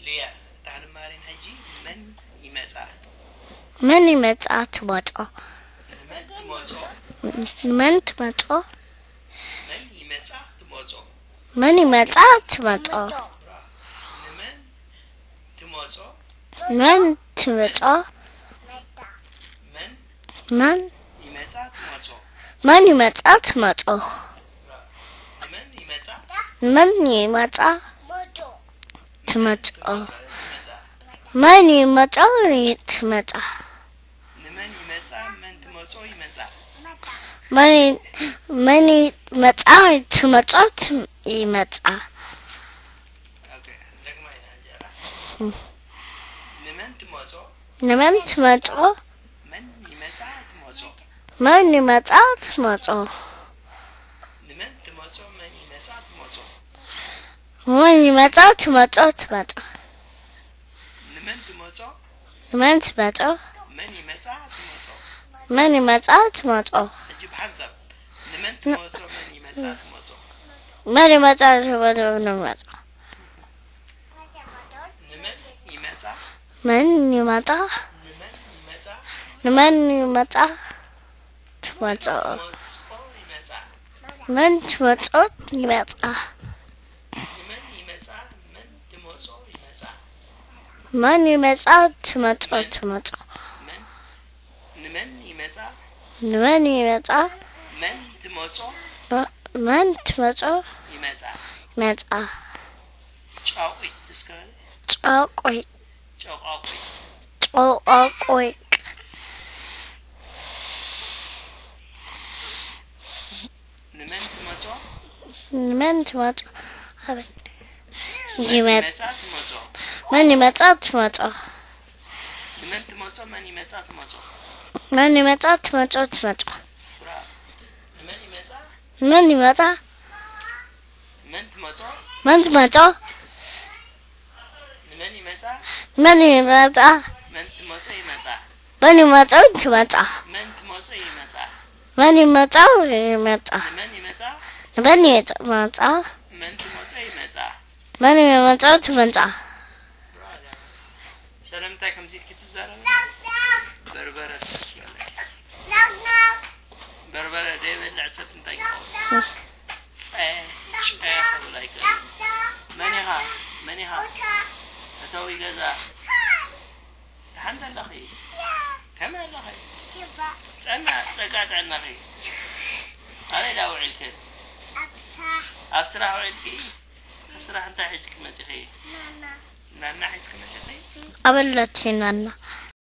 እያ። እታ ንማሪን ሕጂ መን ይመጻ? መን ይመጻ ትመጾ? ንመን ትመጾ? ንመን ትመጾ? መን ይመጻ ትመጾ? መን ይመጻ ትመጾ? ንመን ትመጾ? መን ትመጾ? መን መን ይመጻ ትመጾ? መን ይመጻ ትመጾ? ንመን ይመጻ? ንመን ይመጻ ትመጾ? ይመጻ። መን ይመጻ ትመጻ? ንመን ይመጻ? መን ትመጾ ይመጻ? መን መን ይመጻ ትመጾ ይመጻ? ኦኬ፣ ደግማ ኢና እንጀራ። ንመን ትመጾ? ንመን ትመጾ? መን ይመጻ ትመጾ? መን ይመጻ ትመጾ? ንመን ትመጾ? መን ይመጻ ትመጾ? መን ይመጻ ትመጾ ትመጻ? ንመን ትመጾ? ንመን ትመጾ? መን ይመጻ ትመጾ? መን ይመጻ ትመጾ? ሕጂ ብሓንሳብ ንመን ትመጾ? መን ይመጻ ትመጾ? መን ይመጻ ትመጾ ንመጾ? ንመን ይመጻ? መን ይመጻ? ንመን ይመጻ? ንመን ይመጻ ትመጾ? ትመጾ ይመጻ። መን ትመጾ ይመጻ? ንመን ይመጻ? መን ትመጾ ይመጻ። መን ይመጻ ትመጾ ትመጾ? መን ንመን ይመጻ? ንመን ይመጻ? መን ትመጾ? መን ትመጾ ይመጻ። ይመጻ? ጫቑት እስከ ጫቆይ ጨቋቁት ጨቋቆይ ንመን ትመጾ? ንመን ትመጾ? ኣበይ መን ይመጽ ይመጻ ትመጾ? መን ይመጻ ትመጾ? ንመን ትመጾ? መን ይመጻ ትመጾ? መን ይመጻ ትመጾ ትመጾ? ብራ ንመን ይመጻ? መን ይመጻ? መን ትመጾ? መን ትመጾ? ንመን ይመጻ? መን ይመጻ? መን ትመጾ ይመጻ? መን ይመጾ ትመጻ? መን ትመጾ ይመጻ? መን ይመጻ ይመጻ? ንመን ይመጻ? መን ይመጻ? መን ትመጾ ይመጻ? መን ይመጻ ትመጻ? ሰለምንታይ ከምዚ ኢልኪ ትዛረቢ? በርበረ ሰፍ ይበለኪ። በርበረ ደይበልዕ ሰብ እንታይ ይኸውን? ጸ ጨ ክብል ኣይክእልን። መን ኢኻ? መን ኢኻ? እተዊ ገዛ። ደሓን ዘለኺ? ከመይ ኣለኺ? ጸና ጸጋ ጥዕናኺ? ኣበይ ዳ ውዒልክን? ኣብ ስራሕ ውዒልኪ? ኣብ ስራሕ እንታይ ሒዝኪ መጺኺ? ናና ሒዝኪ መጺኺ? ኣበለች ናና